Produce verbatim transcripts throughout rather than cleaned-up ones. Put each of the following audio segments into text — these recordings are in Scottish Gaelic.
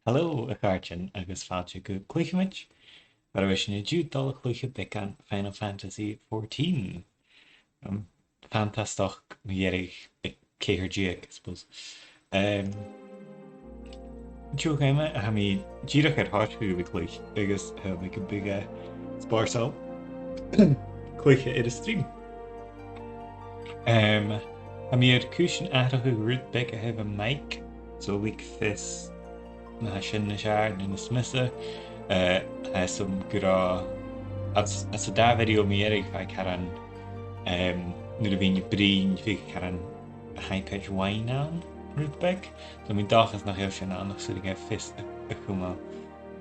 Hello, a chàirdean, agus fàilte gu Cluicheamaid. Mar a bha sinn an-diugh a' dol a chluich beagan Final Fantasy fourteen. Um, fantastoideach, ceithir deug, I suppose. Um, an-diugh, Emma, tha mi dìreach air thoiseach a' cluich, agus tha mi gu bhith spòrsail cluiche air an stream. Um, tha mi air cùisean atharrachadh rud beag a thaobh am mic, so leig fios ma tha sin nas fheàrr no nas miosa. Uh, tha fhios agam gun robh, anns, anns an dà video mu dheireadh, bha caran, um, nuair a bhithinn a' bruidhinn, bha caran high-pitched whine ann, rud beag. So tha mi an dòchas nach eil sin ann, ach 's urrainn dhuibh fios a, a chumail,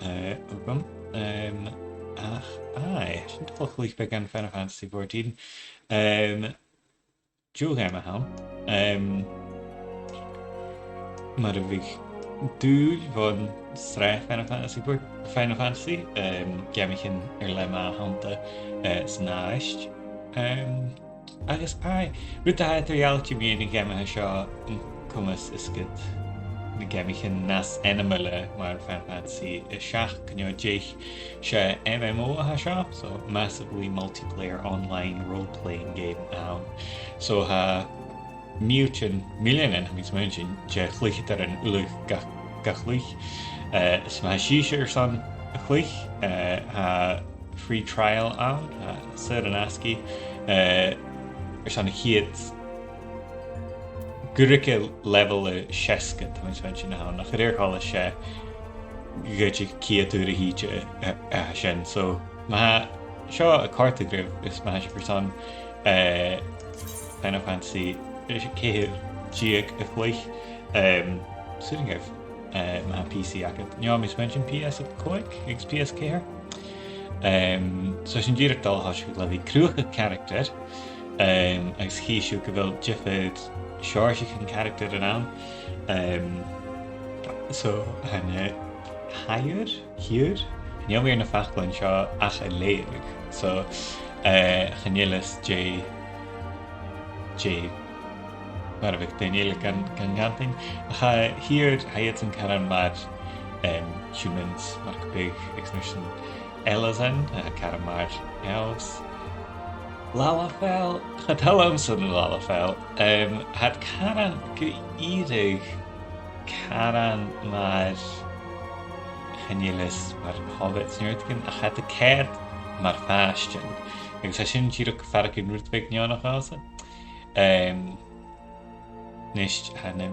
uh, thugam. Um, ach, aye, sin dol a chluich beagan Final Fantasy fourteen. Um, Deagh gheama a th' ann. Um, mar a bhiodh dùil bhon t-sreath Final Fantasy, Final Fantasy, um, geamaichean air leth math a th' annta, uh, san Àird. Um, agus, aye, rud a tha eadar-dhealaichte mu dheidhinn na geama seo, an coimeas is ged na geamaichean nas ainmeile mar Final Fantasy a seachd no a deich, 's e M M O a tha seo, so massively multiplayer online role-playing game a th' ann. So tha mìltean, milleanan, tha mi a' smaointinn, de chluicheadairean uile ga, ga chluich. Uh, is ma tha sibhse airson a chluich, uh, tha free trial ann, uh, saor an-asgaidh, uh, airson a' chiad gu ruige level a seasgad, tha mi a' smaointinn, a th' ann, ach a rèir choltais 's e gu dè, ceud uair a thìde a, a tha sin. So, ma tha seo a' còrdadh ribh, is ma tha sibh airson, eh, Final Fantasy ceithir deug a chluich, um, 's urrainn dhuibh, eh, ma tha P C agad. No, tha mi a' smaointinn P S a còig agus P S ceithir. Um, so, tha sinn dìreach a' dol a thòiseachadh le bhith a' cruthachadh caractar, um, agus chì sibh gu bheil diofar sheòrsaichean caractaran ann. Um, so, tha na h-aighear, h-aighear, chan eil mi air na faclan seo ach a leughadh. So, eh, chan eil fhios dè, dè, mar a bhiodh daoine eile gan, gan cantainn. Ach tha h-aighear, tha iadsan caran mar, em, humans, mar gum biodh, agus mar sin, Elezen, eh, caran mar elves. Lalafell, cha toil leamsa na Lalafell. Em, tha iad caran gu ìre caran mar, chan eil fhios, mar hobbits no rudeigin, ach tha iad ceart mar phàistean. Agus tha sin dìreach a' faireachdainn rud beag neònach dhòmhsa. Em, a-nis, tha na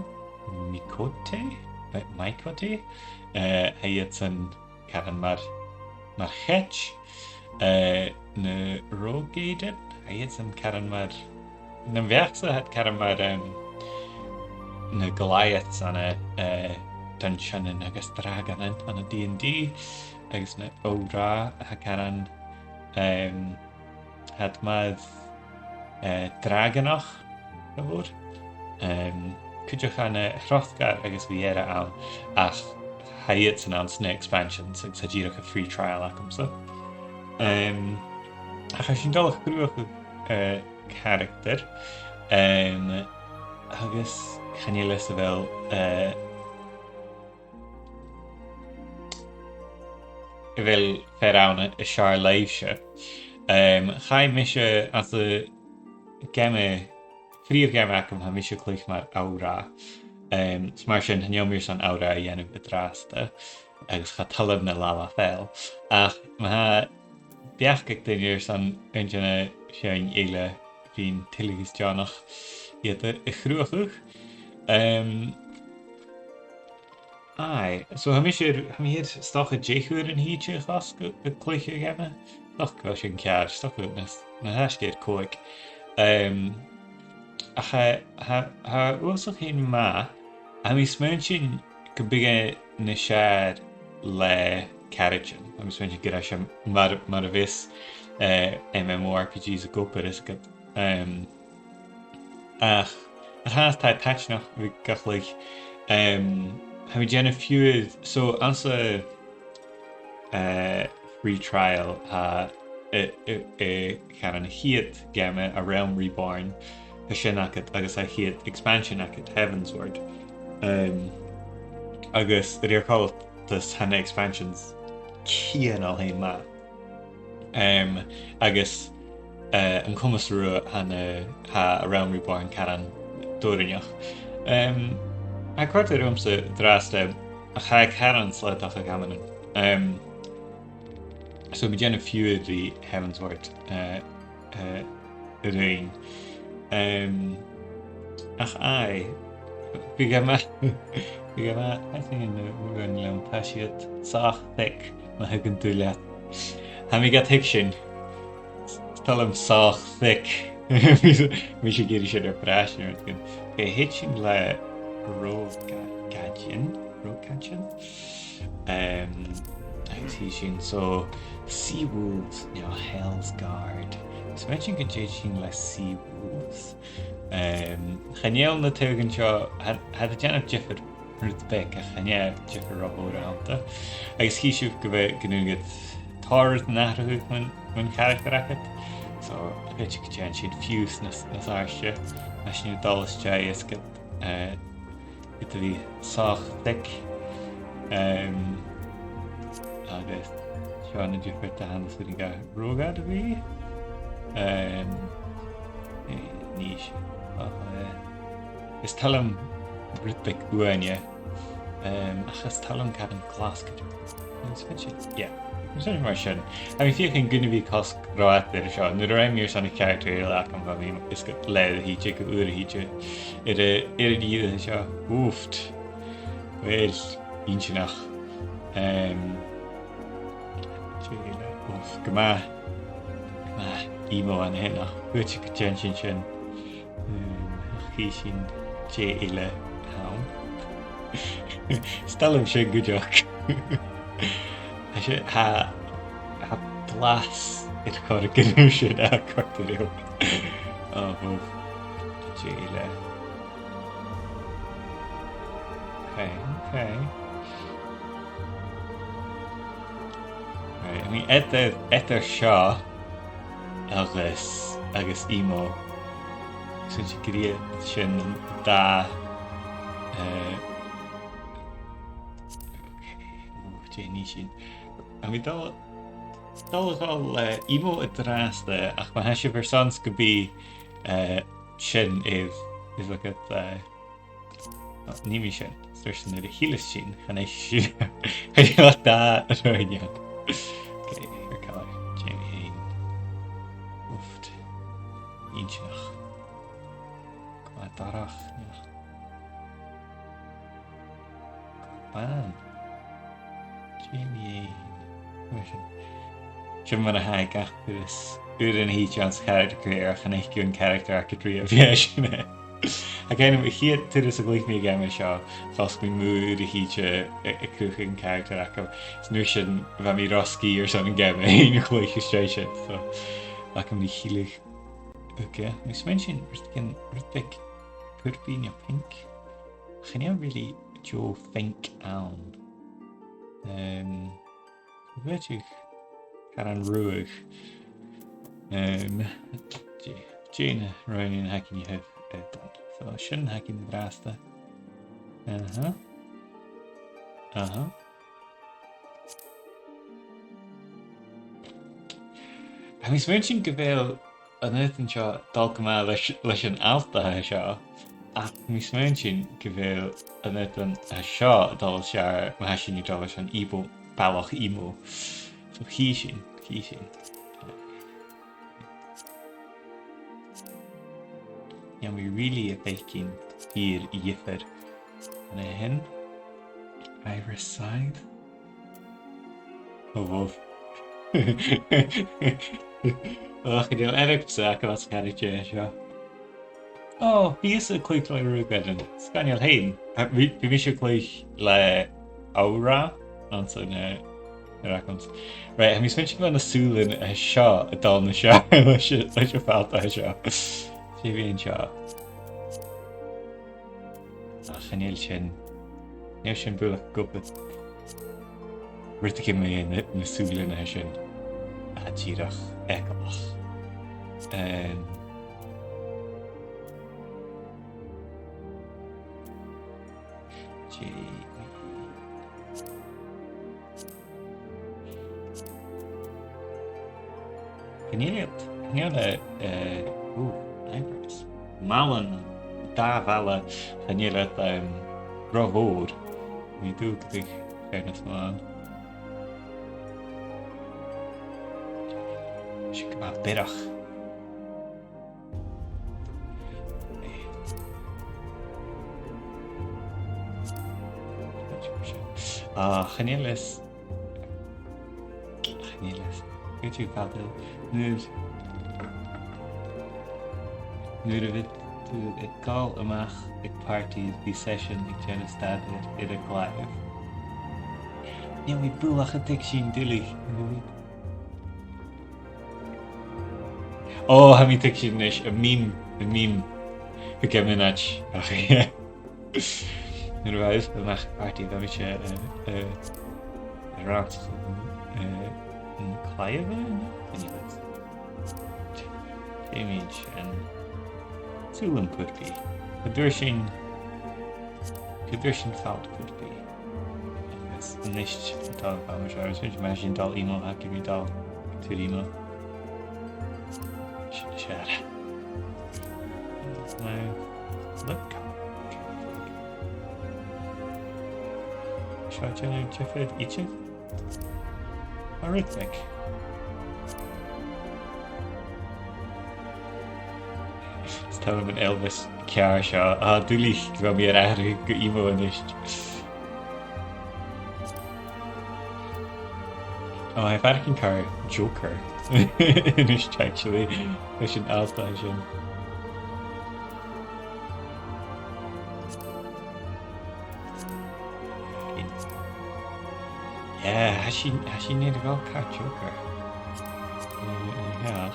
Miqo'te, Mi-, Miqo'te, eh, tha iadsan caran mar, mar chait, eh, na Roegadyn, tha iadsan caran mar, nam bheachd-sa, tha iad caran mar, em, na Goliaths ann an, eh, Dungeons agus Dragons ann an D and D, agus na Ora, tha caran, em, tha iad mar, eh, dràgonach, a bheil. Em, cuideachd tha na Hrothgar agus Viera ann, ach tha iadsan anns na expansions, agus tha dìreach a' free trial agamsa. Em, ach tha sinn a' dol a chruthachadh, eh, character, em, agus chan eil fhios a bheil, eh, a bheil fear ann as fheàrr leibhse. Em, chaidh mise anns a' gheama, prìomh gheama agam, chaidh mise a chluich mar Auror. Em, is mar sin, chan eil mi airson Auror a dhèanamh an-dràsta, agus cha toil leam na Lalafell. Ach ma tha beachd aig daoine airson aon de na feadhainn eile, bidh mi tuilleadh is deònach iad a, a chruthachadh. Em, Aye, so tha mise air, tha mi air 's dòcha deich uairean a thìde a chosg a' cluich a' gheama. 'S dòcha gu bheil sin ceàrr, 's dòcha nas, nas fhaisge air còig. Em, ach tha, tha, tha e uabhasach fhèin math, tha mi a' smaointinn gum bi e nas fheàrr le caraidean. Tha mi a' smaointinn gur e sin mar, mar a bhios, eh, M M O R P Gs ag obair, is gu, em, Ach, a-rithist, tha e taitneach a bhith ga chluich. Em, tha mi a' dèanamh fiughair, so, anns a', eh, free trial, tha, eh, eh, eh, caran a' chiad gheama, A Realm Reborn, tha sin agad, agus a' chiad expansion agad, Heavensward. Em, agus a rèir choltais, Arctos, tha na expansions cianail fhèin math. Em, agus, eh, an comas ruadh, tha na, tha a' rann ri buain caran doirbh. Em, tha e a' còrdadh riumsa an-dràsta, ach tha e caran slaodach aig amannan. Em, so, tha mi a' dèanamh fear ri Heavensward, eh, eh, a ruighinn. Em, ach aye, bhiodh e math, bhiodh e math, I think, an uair leam, tha iad sàmhach, ma thuigeann tu leat. Tha mi gad thuigsinn. 'S toil leam sàmhach. Bha mise ag iarraidh sin air Breatannach, mar sin. Ok, thèid sinn le Rohg-, Gaidean, Rohgaidean. Em, agus chì sinn, so, Sea Wolves, no Hell's Guard. Is mi a' smaointinn gun tèid sinn le Sea Wolves. Em, chan eil na taghairean seo, tha, tha iad a' dèanamh diofar rud beag, ach chan e diofar ro mhòr a th' annta. Agus chì sibh gu bheil, gun urrainn dhut tòrr rud a atharrachadh mun, mun charactar agad. So, tha mi a' creidsinn gun dèan sin fiù 's nas, nas àirde. Tha sinn a' dol a-steach is gu, eh, ged a bhith sàmhach. Em, agus seo na diofar daoine a tha a' smaoineachadh gu robh iad a' bhith. Em, eh, nì seo. Ach, eh, is toil leam rud beag uaine, em, ach is toil leam caran glas cuideachd. Is faic sinn, yeah. Is faic sinn mar sin. Tha mi a' feuchainn gun a bhith a' cosg ro fhada air seo. Nuair a rinn mi airson a' charactar eile agam, bha mi is gu lèir a thìde, gu uair a thìde, air a, air an ìre seo. Oof. Uill, inntinneach. Em, dè eile? Oof, gu math, gu math emo an-sin, ach cò aig a tha a' dèanamh sin? Em, ach chì sinn dè eile a th' ann. Is toil leam sin cuideachd. Tha sin, tha, tha blas air choreigin an sin a' còrdadh rium. Oh, oh. Dè eile? Ok, ok. Right, I mean, eadar, eadar seo agus, agus emo. Sin, 's e gur e sin an dà, eh, ok, ò, dè nì sinn? Tha mi a' dol, dol a dhol, eh, emo an-dràsta, ach ma tha sibh airson 's gum bi, eh, sin air, air a bhith agad, eh, nì mi sin. Is mar sin, nuair a chilleas sinn, chan eil sinn, chan eil e dà a roinn. Ok, air colour, Jamie Hain. Oof. Inntinneach. Gu math dorcha, yeah. Gu math. Jamie Hain. Mar sin. Sin mar a tha e gach turas. Uair a thìde anns a' character creator, chan fhaic thu an character agad riamh, bha sin e. Tha cuimhn' agam a' chiad turas a chluich mi an geama seo, chosg mi mu uair a thìde a', a' cruthachadh an character agam. Is an uair sin, bha mi ro sgìth airson an geama fhèin a chluich às dèidh sin, so, tha agam ri chilleadh. Ok, agus tha mi a' smaointinn, rudeigin, rud beag purpaidh no pinc. Chan eil really deagh phinc ann. Em, Bheir sinn caran ruadh. Em, dè, dè na roghainnean a th' againn a thaobh, eh, dùn. So, sin a th' againn an-dràsta. Aha. Aha. Tha mi a' smaointinn gu bheil an aodann seo a' dol gu math leis, leis an altair seo, ach tha mi a' smaointinn gu bheil an aodann seo a' dol as fheàrr ma tha sinn a' dol leis an emo, balach emo. So chì sinn, chì sinn. Tha mi really a' faicinn fìor dhiofar. An e sin? Iris Scythe? Oh, wow. Och, chan eil airgead agam às a' character seo. Oh, bidh mise a' cluich le Rohgaidean. Sgoinneil fhèin. Bidh, bidh mise a' cluich le Aura anns an, eh, Dragons. Right, tha mi a' smaointinn gu bheil na sùilean seo a' dol nas fheàrr leis a', leis a' fhalt seo. Dè bh' ann seo? Ach chan eil sin, chan eil sin buileach gu bhith. Rudeigin mu na, na sùilean sin a tha dìreach eagalach. Em, dè, dè, Chan eil iad, chan eil iad, eh, ù, neighbours. Mailean, dà bhaile, chan eil iad, em, ro mhòr. Bha mi an dùil gum biodh feadhainn nas motha ann. Sin gu math biorach. Ah, chan eil fhios. Chan eil fhios. Chan eil fhios. Nuair, nuair a bhios tu a' gabhail a-mach aig party, bidh seisean a' dèanamh stad air, air a' ghlaive. Nì mi bualadh a' tuigsinn duilich. Ò, tha mi a' tuigsinn a-nis, a' meme, a' meme. Thug e mionaid. Ach, yeah. Nuair a bha mise a-mach aig party, bha mise, eh, eh, a' rannsachadh, eh, an claidheamh, anyways. Feumaidh sinn, saoil am purpaidh. Gun d' fhuair sinn, gun d' fhuair sinn falt purpaidh. Agus a-nis, an t-àm a bha mise, agus a-nis, ma tha sinn a' dol a-mach, tha mi a' dol a-mach. Sin e. Now, look. Seo an t-ainm a th' air idir. Arithmetic. Is toil leam an Elvis ceàrr seo. Ah, duilich gu bheil mi air atharrachadh gu emo a-nis. Oh, tha e a' faireachdainn car Joker. A-nis, actually. Leis an alta sin. Yeah, tha sinn, tha sinn air a dhol car Joker. Mm, yeah.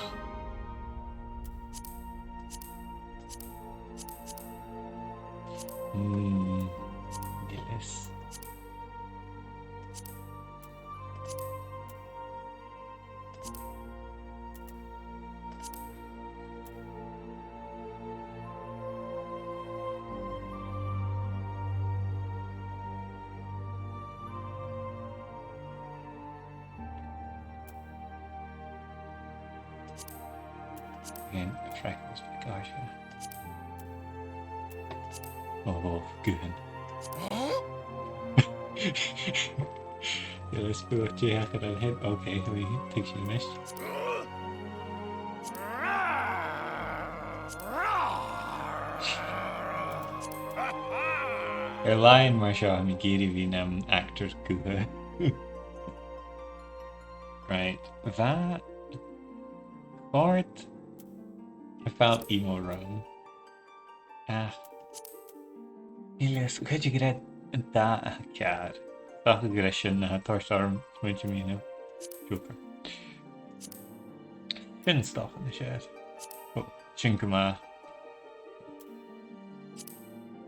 Hmm. Gillis. Again, freckles, gosh. Oh, guthan. Yeah, let's go with Jay Hacker and him. Okay, we take you missed. Air làithean mar seo, tha mi ag iarraidh a bhith nam actor gutha. Right, bha Chòrd am falt emo romham. Ach, Elias, cò aig a tha an dath a tha ceàrr? Dòcha gur e sin a tha a' toirt orm smaointinn mu dheidhinn Joker. Sin 's dòcha na sear. Oh, sin gu math.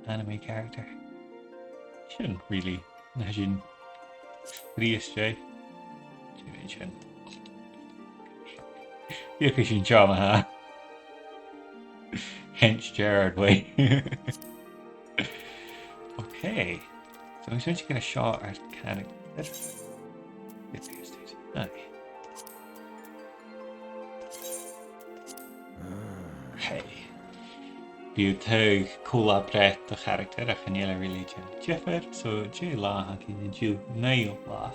Anime character. Sin, really. Tha sin trì às dèidh. Sin, sin. Bidh e a' cur sin seo, ma-thà. Hench Gerard way. Okay. So, tha mi a' smaointinn gur e seo ar character. It appears to be. Okay. Hey. Bidh thu a' taghadh cò-là-breith do character, ach chan eil e really a' dèanamh diofar, so dè an là a th' againn an-diugh? Naoi latha.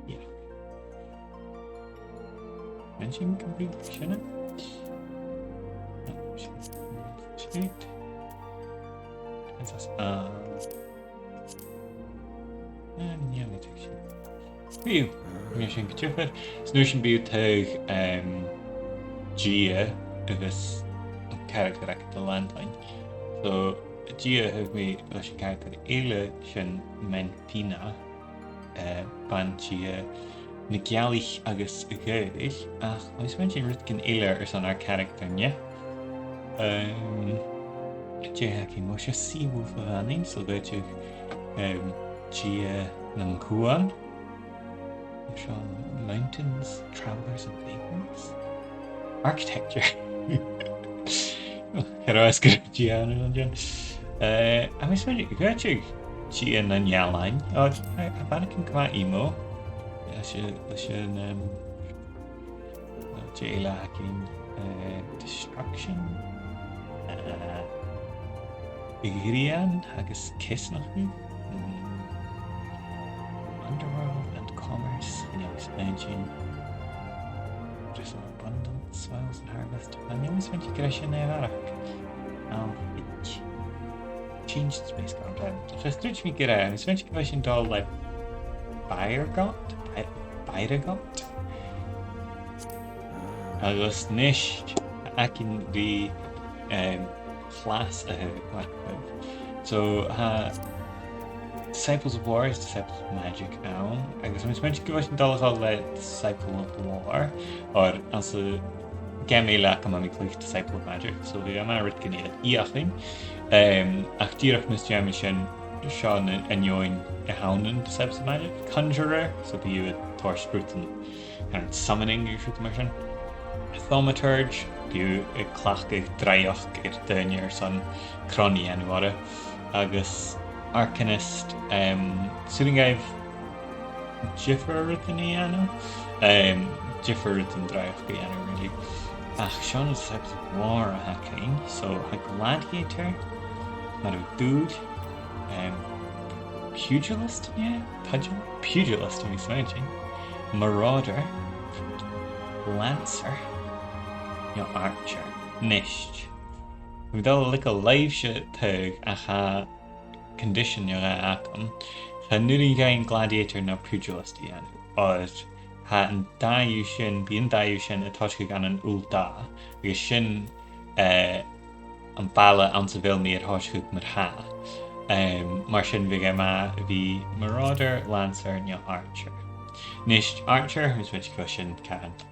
Yeah. An sin complete sin e? No, sin, sin it. Is that, uh, Eh, nì mi tuigsinn. Bidh, nì sin gu diofar. Is an uair sin bidh thu a' taghadh, em, Dia agus an character aca do Landline. So, Dia a thagh mi leis a' character eile sin, Menpina, eh, ban-dia na gealaich agus a' ghaoil, ach tha mi a' smaointinn rudeigin eile airson ar character-ne. Em, dè th' againn? Well, 's e Seawolf a bh' annainn, so dh'fhaodadh, em, Dia nam Chuan. Seo, mountains, travelers and vagrants. Architecture. Well, cha robh fhios gu robh Dia ann an sin. Eh, tha mi a' smaointinn, dh'fhaodadh Dia nan Ealain. O, a, a bheil againn gu math emo? Leis a, leis an, um, dè eile a th' againn, eh, destruction. Eh, grian agus ceasnachadh. Mm. Underworld and commerce. Chan eil fhios agam. There's an abundance, spoils and harvest. Chan eil fhios agam gur e sin a bharrachd. Um, it changed space contract. Is dòcha gur e, is dòcha gur e sin dol le Byrgot? By-, Byrgot? Agus a-nis, ach an dèidh, um, class a th' ann. So, tha Disciples of War is Disciples of Magic ann, agus tha mi a' smaointinn gu bheil sinn a' dol a chur le Disciple of War, or anns a' gheama eile agam tha mi a' cluich Disciple of Magic, so bhiodh e math rud gu bheil iad a' feuchainn. Um, ach dìreach mus dèan mi sin, seo an, an fheadhainn a th' ann an Disciples of Magic. Conjurer, so bidh thu a' toirt rudan, kind of summoning, no rudan mar sin. Thaumaturge, bidh thu a' cleachdadh draoidheachd air daoine airson cron a dhèanamh orra. Agus Arcanist, um, saoilidh mi gu bheil diofar rudan a dhèanamh. Um, diofar rudan draoidheachd a dhèanamh, really. Ach seo na Disciples of War a th' againn. So, tha Gladiator, mar a thuirt thu, um, Pugilist, yeah? Pugil-, Pugilist, tha mi a' smaointinn. Marauder, Lancer, no Archer. A-nis, tha mi a' dol a leigeil leibhse taghadh, ach tha condition no dhà agam. Chan urrainn dhuinn Gladiator no Pugilist a dhèanamh, oir tha an dà dhiubh sin, bidh an dà dhiubh sin a' tòiseachadh ann an fhuil dath, agus sin, eh, am baile anns a bheil mi air tòiseachadh mar-thà. Um, mar sin bhiodh e math a bhith Marauder, Lancer no Archer. A-nis, Archer, tha mi a' smaointinn gu bheil sin ceart.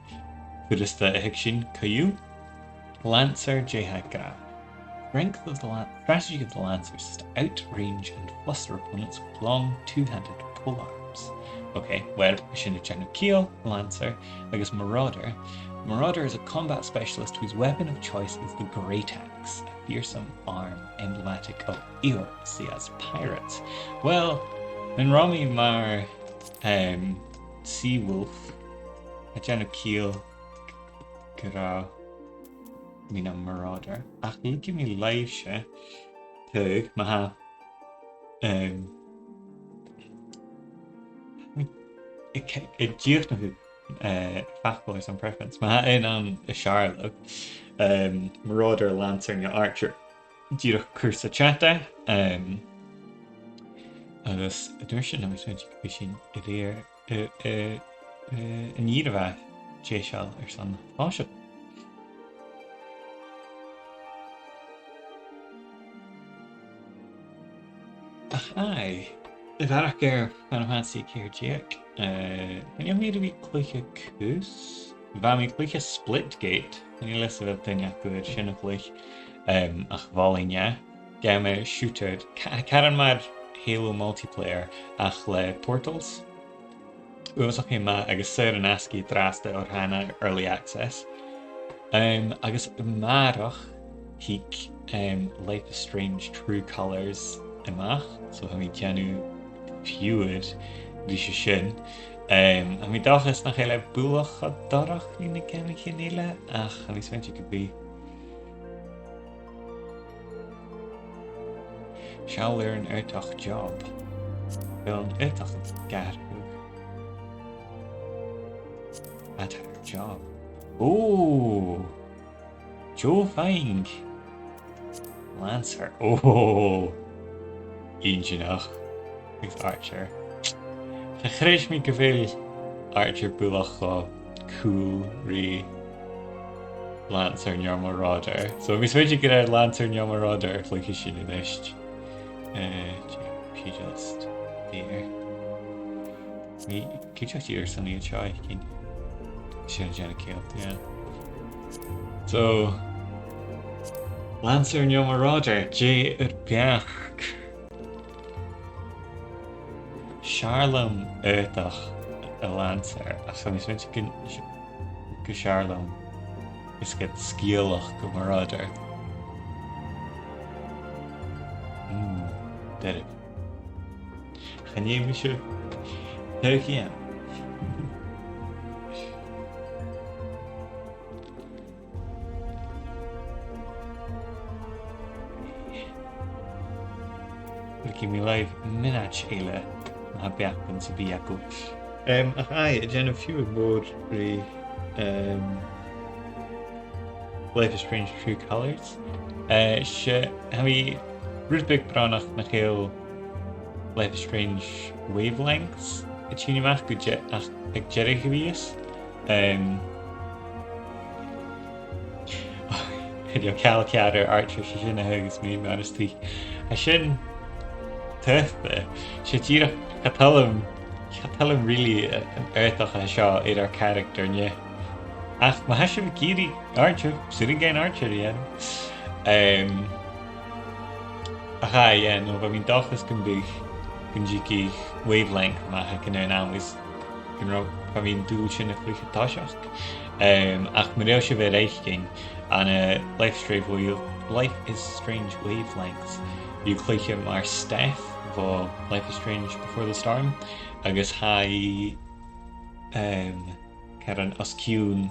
Furasta a thuigsinn co-dhiù. Lancer, dè tha e ag ràdh? Strength of the lan-, strategy of the Lancer is to outrange and fluster opponents with long two-handed polearms. Okay, well, sin a' dèanamh ciall, Lancer, agus Marauder. Marauder is a combat specialist whose weapon of choice is the great axe, a fearsome arm emblematic of Eorc, sea as pirates. Well, an robh mi mar, um, sea wolf, a' dèanamh ciall gu robh mi nam Marauder. Ach leigidh mi leibhse taghadh, ma-thà, um, mi, a' c-, a' dìochuimhneachadh, eh, facal airson preference. Ma-thà, aon ann as fheàrr leibh, um, Marauder, Lancer no Archer. Dìreach cùrsa chatta, um, agus an uair sin, tha mi a' smaointinn gum bi sinn a' dol a, a, a, an ìre mhath deiseil airson na tòiseachadh. Ach aye, a bharrachd air Final Fantasy ceithir deug, eh, chan eil mi air a bhith a' cluich cus. Bha mi a' cluich Splitgate, chan eil fhios a bheil duine agaibh air sin a chluich, em, ach mholainn e. Geama shooter, ca-, caran mar Halo multiplayer ach le portals. Uabhasach math agus saor in aisce an-dràsta oir tha e na early access. Em, agus a-màireach thig, em, Life is Strange True Colours a-mach, so tha mi a' dèanamh fiughair ris a sin. Em, tha mi an dòchas nach eil e buileach cho dorcha ri na geamaichean eile, ach tha mi a' smaointinn gum bi. Seall air an aodach Job. Bheil an aodach ag atharrachadh? Atharrachadh Job. Ò! Job Fang! Lancer. Ò! Inntinneach. Agus Archer. Cha chreid mi gu bheil Archer buileach cho cool ri Lancer no Marauder. So, tha mi a' smaointinn gur e Lancer no Marauder a chluichidh sinn a-nis. Eh, Pugilist. There. Mi, cuideachd airson iad seo fhaicinn. Sin a' dèanamh ciall, yeah. So, Lancer no Marauder, dè ur beachd? 'S fheàrr leam aodach a' Lancer, ach tha mi a' smaointinn gun, gun fheàrr leam is gu sgeulachd gu Marauder. Mm, doirbh. Chan eil mise. Tha ceann. Leigidh mi leibh mionaid eile, ma tha beachdan sam bith agaibh. Em, ach aye, a' dèanamh fiughair mhòr ri, em, Life is Strange True Colours. Eh, 's e, tha mi rud beag brònach nach eil Life is Strange Wavelengths a' tighinn a-mach gu de-, ach aig deireadh a' mhìos. Em, chan eil càil ceàrr air Archer, 's e sin a thuigeas mi, honestly. Tha sin tough, eh. 'S e dìreach, cha toil leam, cha toil leam really, eh, an aodach a tha seo air ar character, an e? Ach ma tha sibh ag iarraidh Archer, 's urrainn dhuinn Archer a dhèanamh. Em, ach aye, yeah, no, bha mi an dòchas gum biodh, gun tigeadh Wavelength a-mach aig an aon àm, agus gun robh, bha mi an dùil sin a chluich an toiseach. Em, ach mura h-eil sibh air fhaicinn, ann an, eh, Life is Strange Wave-, Life is Strange Wavelengths, bidh thu a' cluich mar Steph bho Life is Strange Before the Storm, agus tha i, em, caran os cionn,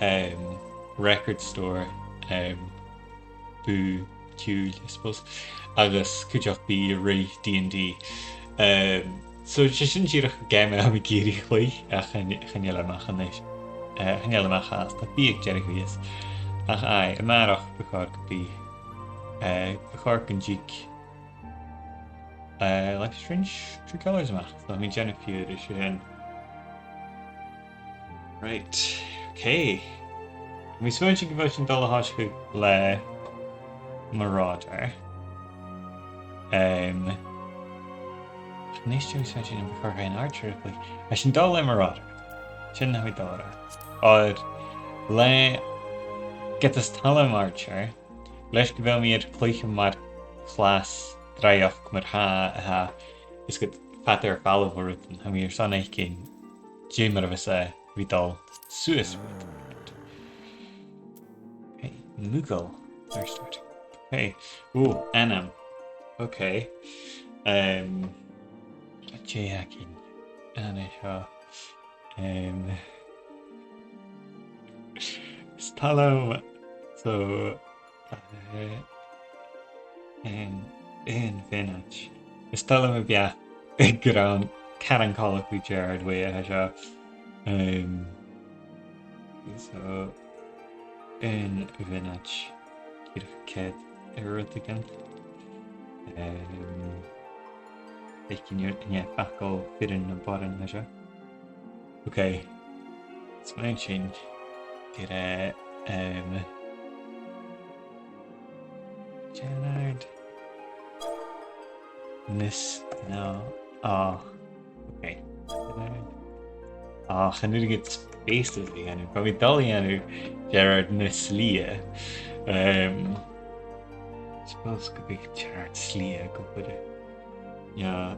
em, record store, em, bùth ciùil, I suppose. Agus cuideachd bidh i a' ruith D and D. Em, so 's e sin dìreach an geama a tha mi ag iarraidh a chluich, ach chan, chan eil e a-mach a-nis. Eh, chan eil e a-mach fhathast, ach bidh aig deireadh a' mhìos. Ach aye, a-màireach bu chòir gum bi, eh, bu chòir gun tig, eh, Life is Strange True Colours a-mach. So tha mi a' dèanamh fiughair air sin. Right. Okay. Tha mi a' smaointinn gu bheil sinn a' dol a thòiseachadh le Marauder. Em, nis, tha mi a' smaointinn gum bu chòir dhuinn Archer a chluich. Tha sinn a' dol le Marauder. Sin na tha mi a' dol a ràdh. Oir le, ged as toil leam Archer, leis gu bheil mi air cluiche mar chlas draoidheachd mar-thà, a tha, is gu fada air falbh bho rudan, tha mi airson fhaicinn dè mar a bhios e a bhith a' dol suas. Okay, Moogle. There's that. Okay. Ooh, ainm. Okay. Um, dè th' againn an seo? Um, is toil leam, so, eh, aon, aon mhionaid. Is toil leam a bhith ag ràdh gur ann caran coltach ri Gerard Way a tha seo. Um, so, aon mhionaid. Dìreach cead air rudeigin. Um, feuch an e, an e facal fireann no boireann a tha seo. Okay. Smaoinich sinn gur e, um, Gerard. Nis, no. Ah. Okay. Gerard. Ah, chan urrainn dhut spaces a dhèanamh. Bha mi a' dol a dhèanamh Gerard na Slighe. Um, suppose gum biodh Gerard Slighe gu buileach. Yeah.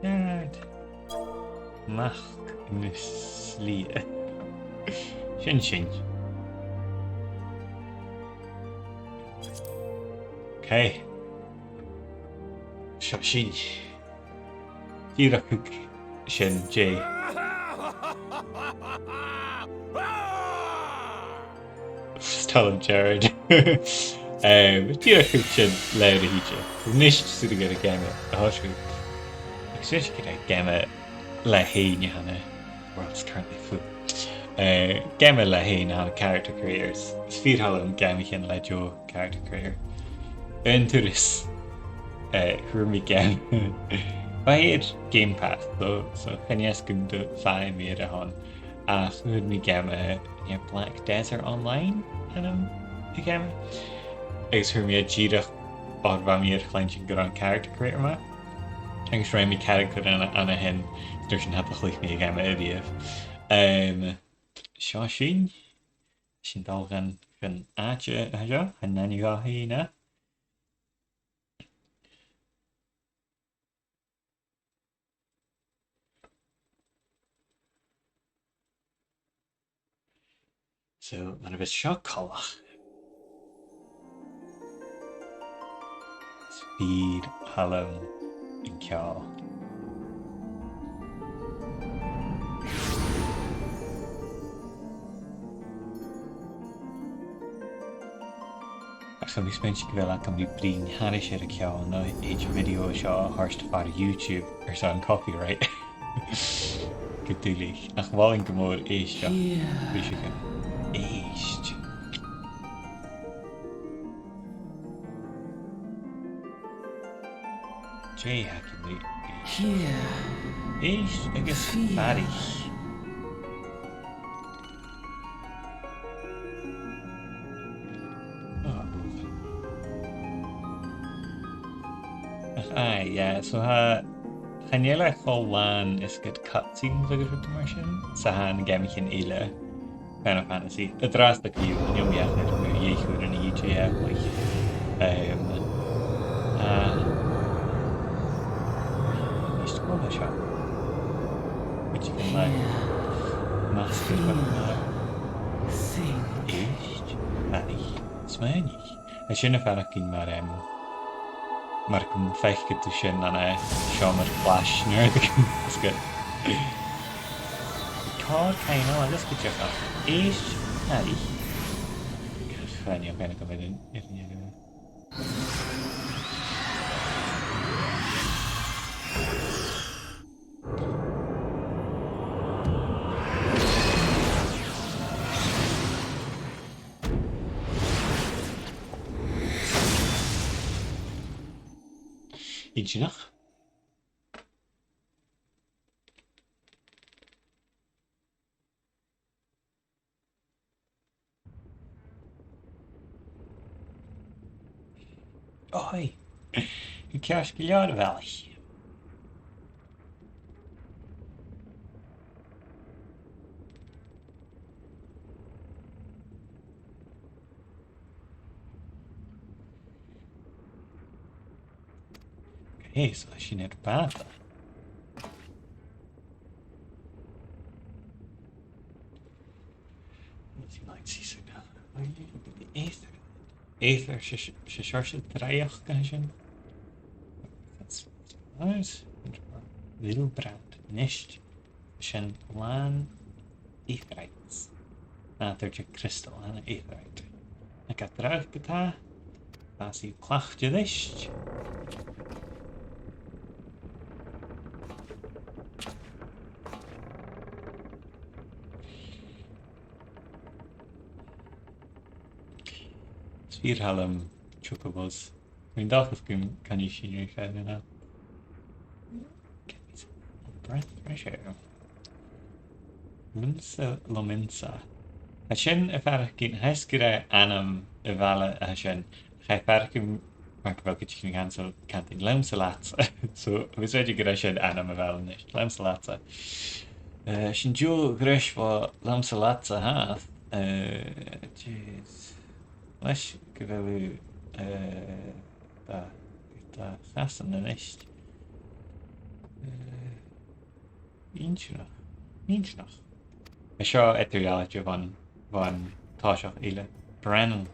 Gerard Mac na Slighe. Sin sin. Okay. Seo sinn. Dìreach thug sin, Jay. Is toil leam Gerard. Um, dìreach thug sin leabhar a thìde. Nis, 's urrainn dhuinn an geama a thòiseachadh. Agus sin gur e geama leatha fhèin a th' ann, World's Currently Full. Uh, geama leatha fhèin a th' ann, Character Creators. Is fìor thoil leam geamaichean le deagh character creator. Aon turas, eh, fhuair mi geama. Bha e air Game Pass, so, so chan eil fhios agam dè fhuair mi air a shon. Ach fhuair mi geama, eh, Black Desert Online, an t-ainm a' gheama. Agus fhuair mi e dìreach oir bha mi air cluinntinn gun robh an character creator math. Agus rinn mi character an, an sin, 's an uair sin cha do chluich mi an geama a-riamh. Um, seo sinn. Sinn a' dol dhan, dhan àite a tha seo, chan eil e gu h-àraidh. So, mar a bhios seo coltach. Is fìor thoil leam an ceòl. Ach tha mi a' smaointinn gu bheil agam ri bruidhinn thairis air a' cheòl, no thèid an video seo a thoirt far YouTube airson copyright. Gu duilich. Ach mholainn gu mòr èisteachd. Yeah. Bhris e. Èist. Dè th' againn ri èisteachd? Èist agus faireachdainn. Oh. Ach aye, yeah, so tha, chan eil e cho làn is gu cutscenes agus rud mar sin, is a tha na geamaichean eile. Final Fantasy. An-dràsta co-dhiù, chan eil mi ach air mu dheich uairean a dhìth, like, um, uh, is còir leis seo. Which you can, like, master, but, uh, èist, faireachdainn, smaoinich. Tha sin a' faireachdainn mar, um, mar gum faiceadh tu sin ann an, eh, seòmar clais no rudeigin. That's good. Còir, chan eil, agus gu dearbh. Èist, faireachdainn. Chan eil fhios agam air an, air an, air an. Inntinneach. Oi! Ceart gu leòr, a bhalaich. Okay, so sin air bàta. Aether. Aether, 's e, 's e seòrsa draoidheachd a tha sin. That's nice. Vilbrand. A-nis. Sin làn aetherites. Nàdar de crystal, an aetherite. Ach an-dràsta, tha e cleachdte ris. Is fìor thoil leam chocobos. Tha mi an dòchas gun coinnich sinn ri fear no dhà. Get me some breath, fresh air. Limsa Lominsa. Tha sin a' faireachdainn, tha fhios gur e ainm a' bhaile a tha sin. Tha e a' faireachdainn mar gu bheil cuideigin a' cantainn, cantainn Limsa Latsa. So, tha mi a' smaointinn gur e sin ainm a' bhaile a-nis. Limsa Latsa. Eh, sin deagh ghreis bho Limsa Latsa, ha? Eh, jeez. Leis gu bheil thu, eh, dà, dà chasan a-nis. Eh, inntinneach. Inntinneach. Tha seo eadar-dhealaichte bhon, bhon toiseach eile. Brennan.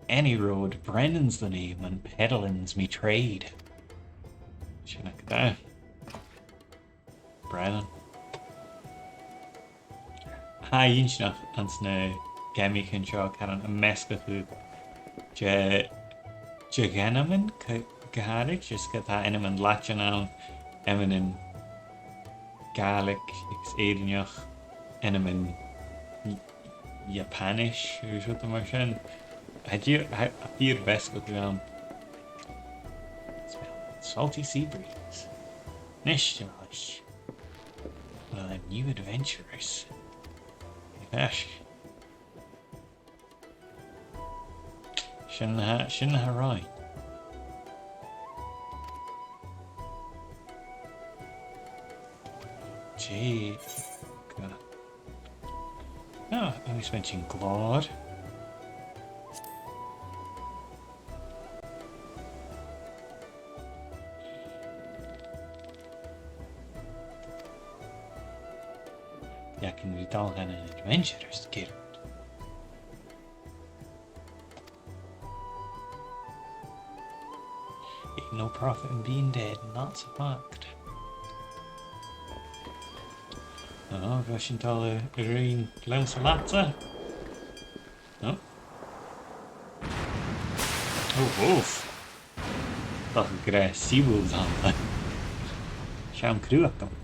Any road, Brennan's the name, and peddling's me trade. Sin agad e. Brennan. Tha e inntinneach anns na geamaichean seo, caran am measgachadh de, de dh'ainmean gu, gu h-àraid, just gu bheil ainmean Laideann ann, ainmean Gàidhlig agus Èireannach, ainmean Iapanais, agus rudan mar sin. Tha e fìor, tha, tha e fìor mheasgachadh ann. Smell salty sea breeze. Nis, a bhalaich. Well, I'm new adventurers. Gosh. Sin na, sin na rinn. Dè. Go. Ah, agus bha sin glòr. Tha againn ri dol dhan an adventurers' guild. A No profit in being dead, and that's a fact. Ò, bha sinn a' dol a ruighinn leamsa leatsa. Ò. Ò, ò. Dòcha gur e seawools a th' ann. Seann chruach agam.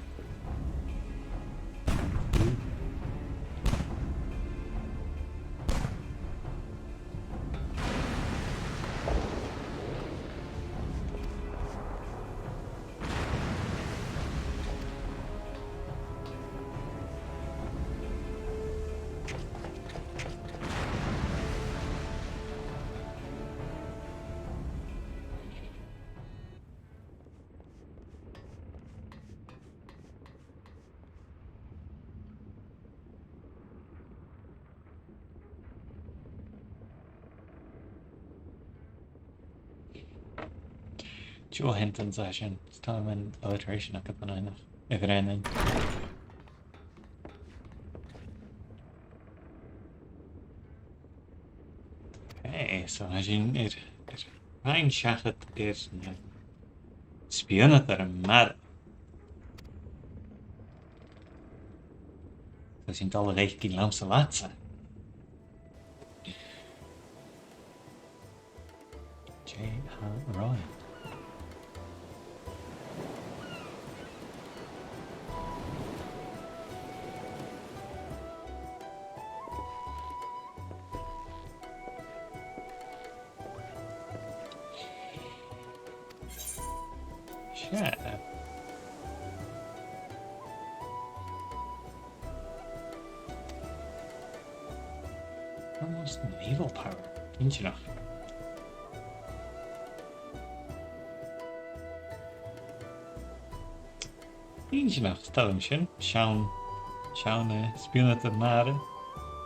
Dual sentence a tha sin. Is toil leam an alliteration aca, a Bhriain. A Bhriain. Okay, so tha sinn air, air faighinn seachad air na spùinneadairean mara. So tha sinn a' dol a dh'fhaicinn leamsa leatsa. J. H. Roy. Seadh. Almost naval power. Inntinneach. Inntinneach, is toil leam sin. Seann, seann, eh, spùinneadair mara.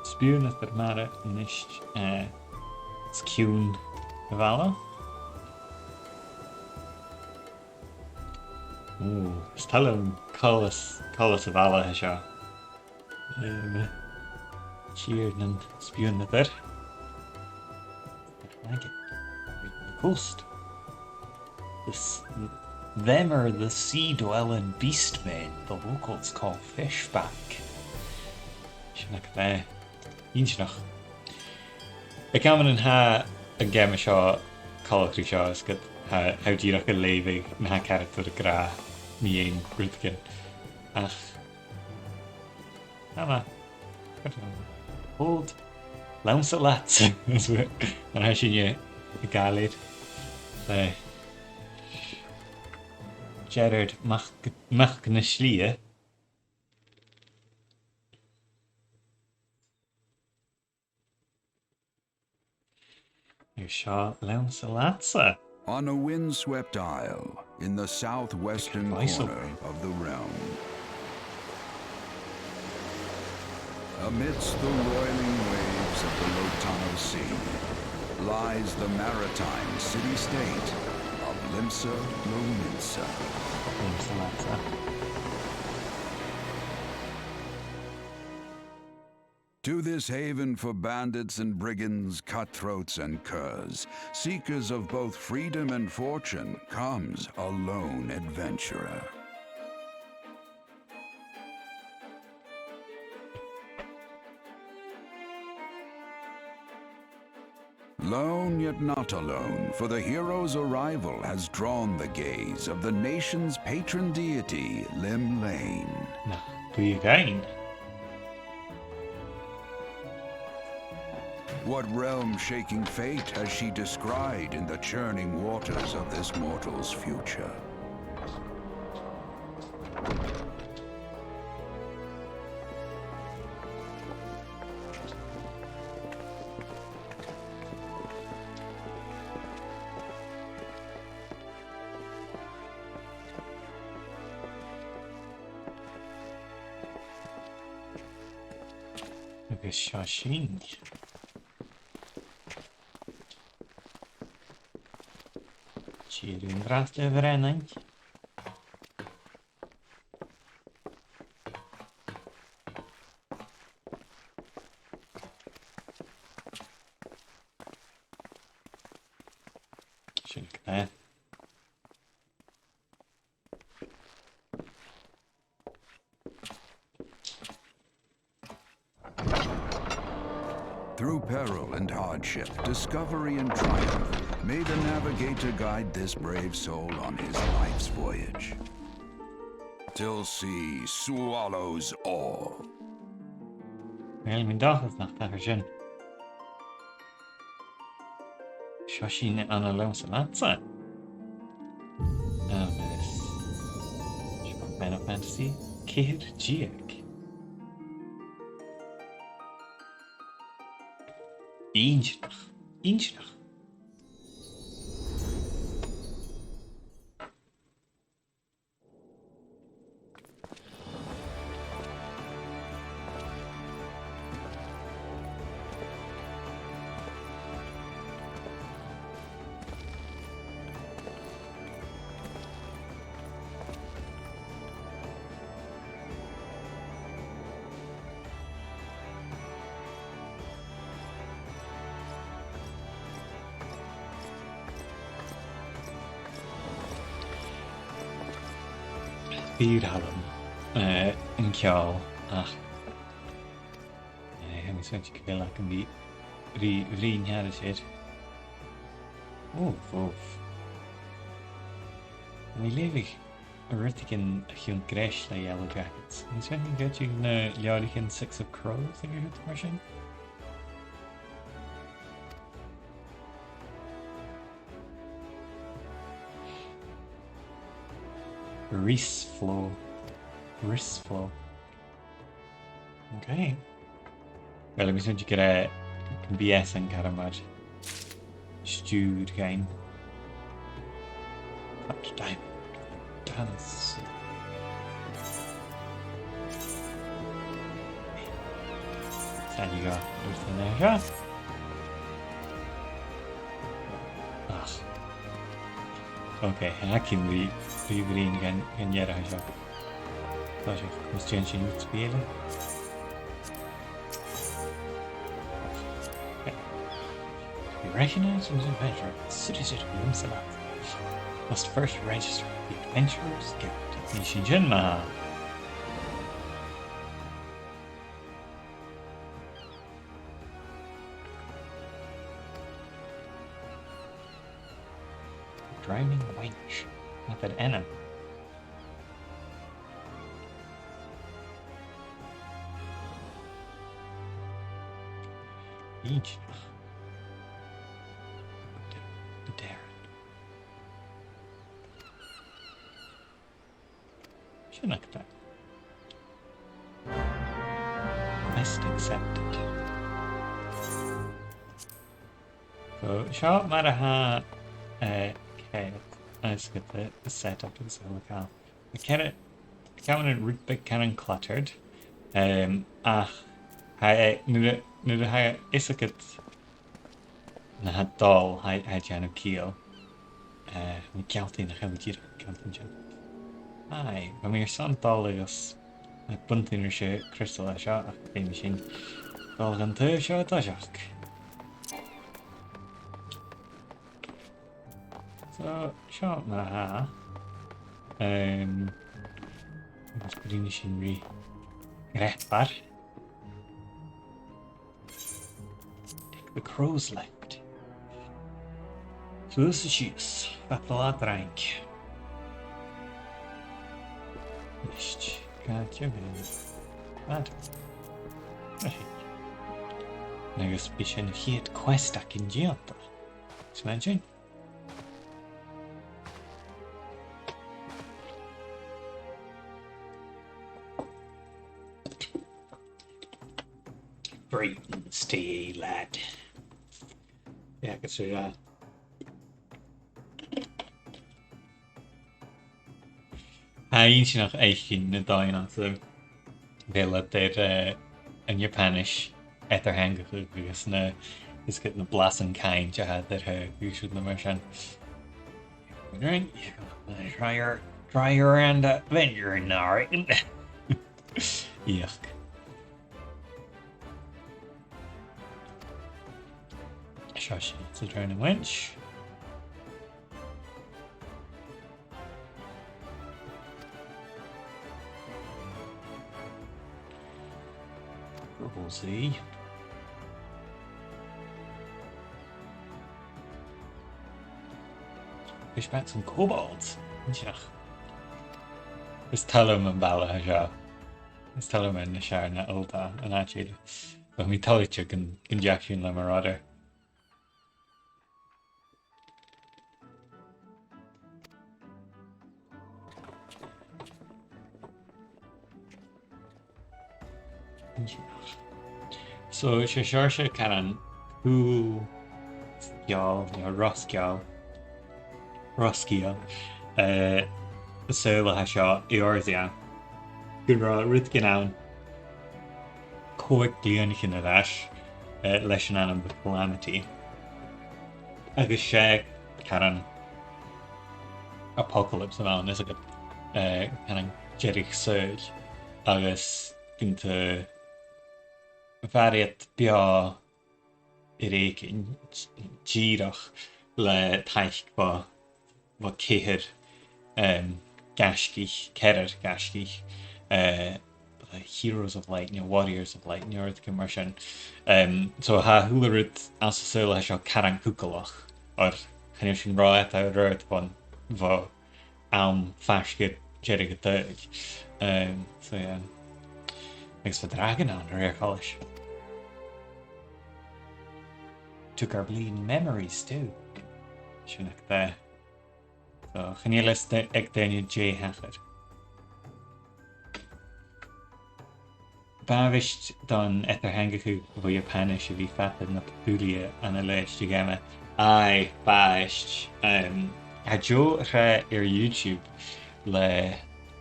Spùinneadair mara a-nis, eh, os cionn a' bhaile. Ò, is toil leam coltas, coltas a' bhaile seo. Um, tìr nan spùinneadair. Like it. Coast. This, them are the sea-dwelling beast men the locals call fishback. Sin agad e. Inntinneach. Aig amannan tha an geama seo coltach ri seo, is gu bheil, tha, tha thu dìreach a' leughadh na tha an caractar ag ràdh mu dheidhinn rudeigin. Ach, tha mi, hold, leamsa leatsa, mar a tha sinne a' gabhail air. Eh, Gerard Mac, Mac na Slighe. Air seo leamsa leatsa. On a windswept isle in the southwestern corner of the realm. Amidst the roiling waves of the Lotano Sea lies the maritime city-state of Limsa Lominsa. Leamsa leatsa. To this haven for bandits and brigands, cutthroats and curs, seekers of both freedom and fortune, comes a lone adventurer. Lone yet not alone, for the hero's arrival has drawn the gaze of the nation's patron deity, Lim Lane. Nach tu again. What realm-shaking fate has she descried in the churning waters of this mortal's future? Agus seo sinn. Tìoraidh an-dràsta, a Bhriain. Sin e. Peril and hardship, discovery and triumph, may the navigator guide this brave soul on his life's voyage. Tilsee swallows all. Well, mi an dòchas nach tachair sin. Seo sinn ann an Leòmsa Leatsa. Agus seo Final Fantasy ceithir deug. Inntinneach. Inntinneach. Fìor thoil leam, eh, an ceòl, ach, eh, tha mi a' smaointinn gu bheil agam ri, ri, ri bruidhinn air. Ò, ò. Tha mi a' leughadh rudeigin a chionn greis le Yellowjackets. An e sin an cuid de na leabhraichean Six of Crows, no rudeigin mar sin? Ris Flo. Ris Flo. Okay. Well, tha mi a' smaointinn gur e, gur e sin car a bhios a' stiùireadh dhuinn. Hot time. Dance. Tha e gu math, seo. Ach. Okay, tha e gu math, gu math bruidhinn gun, gun dèanamh seo. Tha seo, mus dèan sinn rud beag eile. You recognize an adventurer, citizen of Leòmsa Leatsa. Must first register with the Adventurers Guild. Nì sinn sin ma-thà. Drowning wench. Not that enemy. Each. Darren. Sin agad e. Quest accepted. So, seo mar a tha, eh, ceart, agus gu bheil an setup agus a h-uile càil. Tha ceann, ceann rud beag ceann cluttered, em, ach tha e, nuair a, nuair a tha fhios agad na tha dol, tha, tha e a' dèanamh ciall. Eh, na gealltainn nach eil dìreach gealltainn sin. Aye, bha mi airson dol agus, eh, buntainn ris a' chrystal a seo, ach feumaidh sinn dol dhan taobh seo an toiseach. So, seo mar a tha. Em, agus bruidhnidh sinn ri Grepar. Take the crow's lift. Suas is sìos, fad an latha trang. Nist, càit a bheil iad? Right. Agus bidh sin a' chiad quest againn dèanta. Is mar sin. Brighton, stay, lad. Yeah, I can see that. Tha e inntinneach fhaicinn na daoine anns a bheil iad air, eh, an Iapanais eadar-theangachadh agus na, is gu na blasan cainnt a tha iad air, eh, agus rud mar sin. Right, try your, try your hand at venturing, all right. Yuck. Seo sinn, so drowning wench. Rosie. Fish back some kobolds. Inntinneach. Is toil leam am baile seo. Is toil leam na seairne ollda an àite. Bha mi toilichte gun, gun deach sinn le Marauder. So, 's e seòrsa caran cù-, sgeul, no ro-sgeul, ro-sgeul, eh, saoghal a tha seo, Eorzea. Gun robh rudeigin ann còig bliadhnaichean air ais, eh, leis an ainm The Calamity. Agus 's e caran apocalypse a bh' ann, is e, eh, caran deireadh saoghail, agus gun do mhair iad beò air èiginn, dìreach le taic bho, bho cheithir, em, gaisgich, ceathrar gaisgich, eh, the Heroes of Light, no Warriors of Light, no rudeigin mar sin. Em, so tha a h-uile rud anns an saoghal seo caran cugallach, oir chan eil sinn ro fhada air adhart bhon, bho àm faisg air deireadh an t-saoghail. Em, so, yeah. Agus bha dragon ann, a rèir choltais. Took our bleeding memories too. Sin agad e. So, chan eil fhios aig daoine dè thachair. B' àbhaist don eadar-theangachadh bho Iapanais a bhith fada na Papulia ann an leithid de gheama. Aye, b' àbhaist. Em, tha deagh shreath air YouTube le,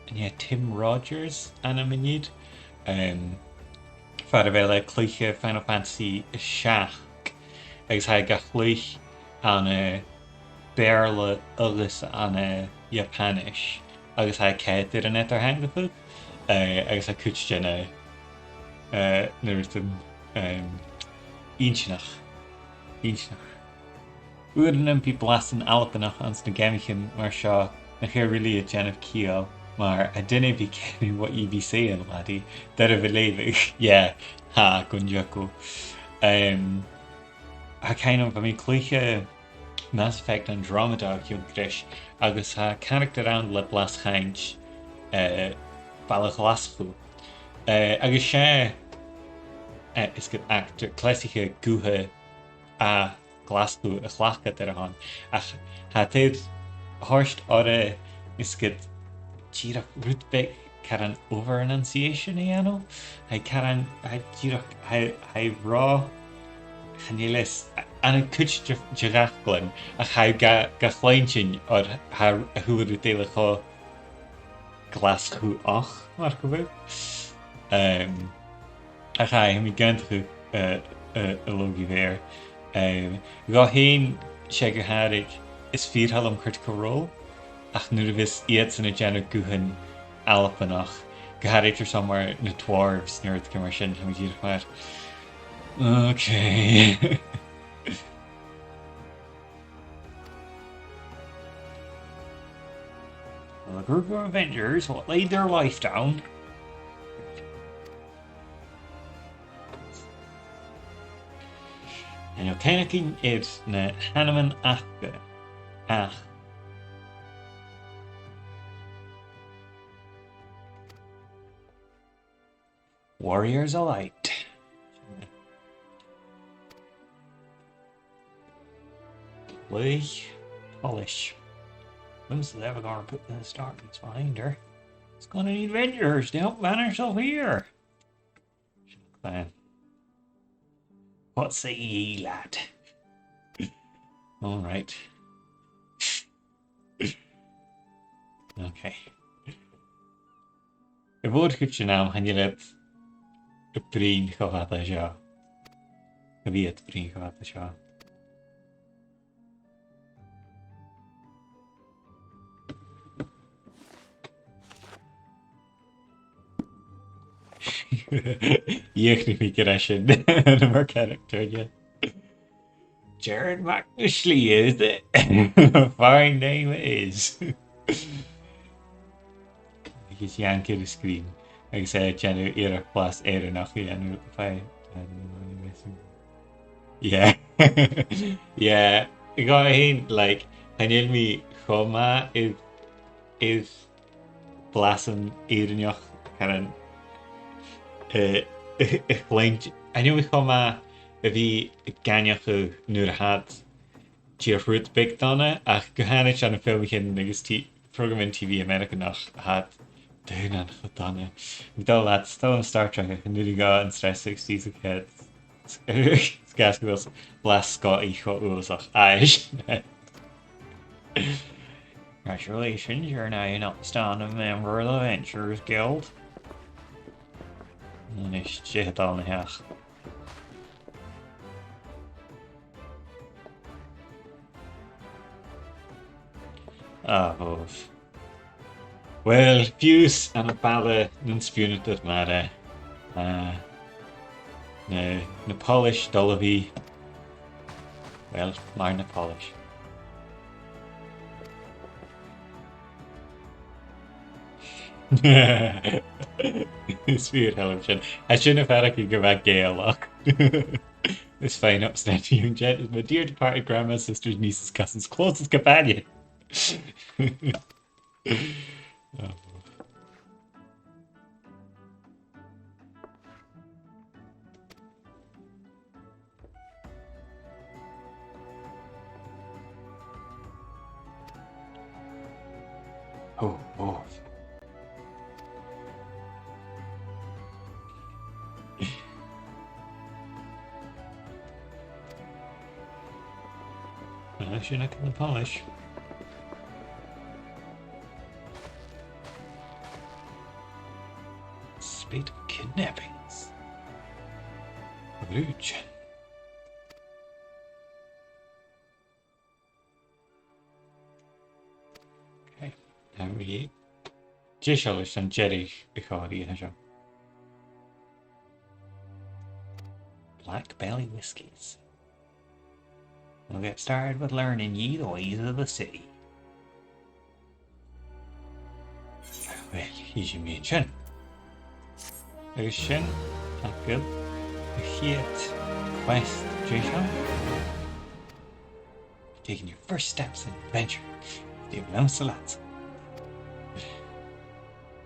an e Tim Rogers ainm an fhir? Em, far a bheil e a' cluich Final Fantasy a seachd, agus tha e ga chluich ann am Beurla agus ann an Iapanais, agus tha e ceart air an eadar-theangachadh, eh, agus tha cuid de na, eh, na rudan, em, inntinneach. Inntinneach. Uaireannan bidh blasan Albannach anns na geamaichean mar seo nach eil really a' dèanamh ciall, mar a' duine a bhith a' geamaichean, what you be saying, laddie? Doirbh a leughadh. Yeah, tha, gun teagamh. Em, tha cuimhn' agam, bha mi a' cluich Mass Effect Andromeda o chionn greis, agus tha caractar ann le blas-cainnt, eh, Baile Ghlaschu. Eh, agus 's e, eh, is gu actor cleasaiche gutha à Glaschu a chleachdadh air a shon. Ach tha e air thoirt oirre is gu dìreach rud beag caran over-enunciation a dhèanamh. Tha e caran, tha e dìreach, tha e, tha e ro, chan eil fhios, ann an cuid de, de dh'fhaclan, ach tha e ga, ga chluinntinn oir tha a h-uile rud eile cho Glaschuach, mar gum biodh. Em, ach aye, tha mi ag aontachadh, eh, eh, a' logaidh mhòir. Em, dhomh fhèin, 's e gu h-àraidh, is fìor thoil leam Critical Role, ach nuair a bhios iadsan a' dèanamh guthan Albannach, gu h-àraidh airson mar na dwarves, no rudeigin mar sin, tha mi dìreach mar, okay. A group of adventurers what laid their life down. Chan eil cuimhne againn air na h-ainmean aca, ach Warriors of Light. Laoich poilis. When's the ever gonna put the darkness behind her? It's gonna need adventurers to help man herself here. Fine. What say ye, lad? All right. Okay. A' mhòr-chuid den àm, chan eil iad a' bruidhinn cho fada seo. Cha bhi iad a' bruidhinn cho fada seo. Dhìochuimhnich mi gur e sin an, mar character, yeah. Jared MacNashlaigh, is it? Fine name it is. Agus yank air a screen. Agus e a' dèanamh iarraidh blas Èireannach a dhèanamh, fine. Yeah. Yeah. Dhomh fhèin, like, chan eil mi cho math is, is blasan Èireannach, caran, eh, a chluinntinn. Chan eil mi cho math a bhith ag aithneachadh nuair a tha iad a' dèanamh rud beag dona, ach gu h-àraidh ann am filmichean agus t-, prògraman T V Ameireaganach, tha iad daonnan cho dona. Bha dol leat, 's dol leam Star Trek, ach an urrainn dhomh an stress agus dìosail cead. 'S e, 's e, 's e, blas sgoth cho uabhasach. Aye. Congratulations, you're now an outstanding member of the Adventurers Guild. A-nis, dè tha dol a dh'fheuchainn? Ah, bhobh. Uill, fiù 's ann am balla nan spùinneadair mar, eh, eh, na, na poilis dol a bhith. Uill, mar na poilis. Is fìor thoil leam sin. Tha sin a' faireachdainn gu math Gàidhealach. This fine upstanding young gent is my dear departed grandma's sister's niece's cousin's closest companion. Oh. Oh, oh. Well, sin agaibh na poilis. Spate of kidnappings. Rude. Okay. Tha mi deiseil airson deireadh a' chòmhraidh seo. Black Belly Whiskies. We'll get started with learning ye the ways of the city. Uill, chì sinn mu dheidhinn sin. Agus sin agaibh a' chiad quest deiseil. Taking your first steps in adventure. Dè bha leamsa leat?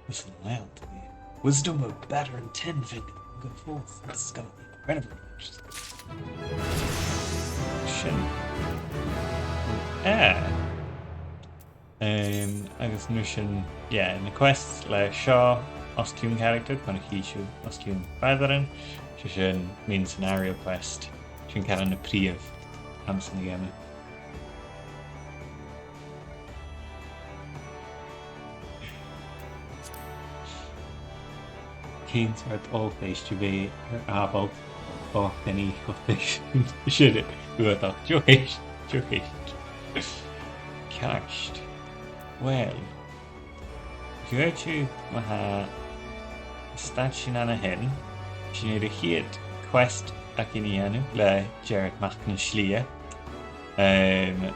Listen well to the wisdom of Battern Tenfin. Go forth and discover the incredible adventures. Sin. Ah. Um, agus an uair sin, yeah, na quests le seo os cionn character, chun a' chì sibh os cionn Battern, 's e sin main scenario quest, sin ceann de na prìomh anns an geama. Cén sort ollphéist a bheidh air Abel ó chan e ollphéist? Sin e, uabhasach. Deagh cheist, deagh cheist. Ceart. Well, dh'fhaodte ma tha stad sinn ann a shin, sinn air a' chiad quest againn a dhèanamh le Jared Mac na Slighe. Um,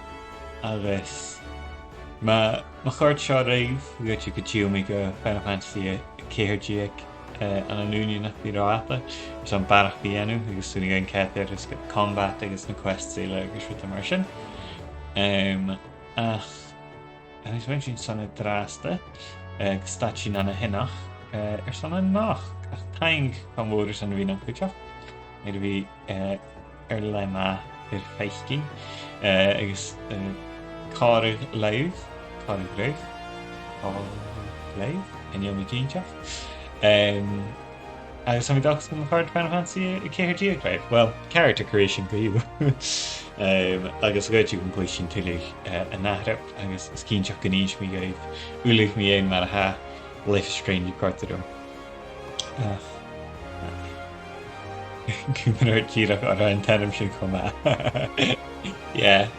agus ma, ma chòrd seo ribh, dh'fhaodte gun till mi gu Final Fantasy a ceithir deug, eh, ann an ùine nach bi ro fhada, airson barrachd a dhèanamh, agus 's urrainn dhuinn coimhead air is gu combat agus na quests eile agus rudan mar sin. Um, ach, agus bha sinn son an-dràsta, eh, stad sinn an-dràsta, eh, airson a-nochd, ach taing cho mòr airson a bhith nan cuideachd, air a bhith, eh, air leth math air faicinn, eh, agus, eh, còmhradh leibh, còmhradh ribh, còmhradh leibh, chan eil mi cinnteach. Em, agus tha mi an dòchas gum bu chòir Final Fantasy a ceithir deug ribh. Well, character creation co-dhiù. Em, agus dh'fhaodte gum cluich sinn tuilleadh, eh, an ath-thuras, agus is cinnteach gun innis mi dhuibh uile mu dheidhinn mar a tha Life is Strange a' còrdadh rium. Ach, gu math dìreach, oir tha an t-ainm sin cho math. Yeah.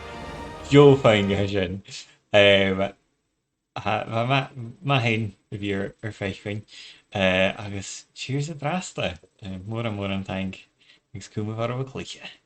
Deagh phuing a tha sin. Em, tha, bha e math, math fhèin a bhith air, air faicinn. Eh, agus cheers an-dràsta. Eh, mòran, mòran taing. Agus cumaibh oirbh a' cluiche.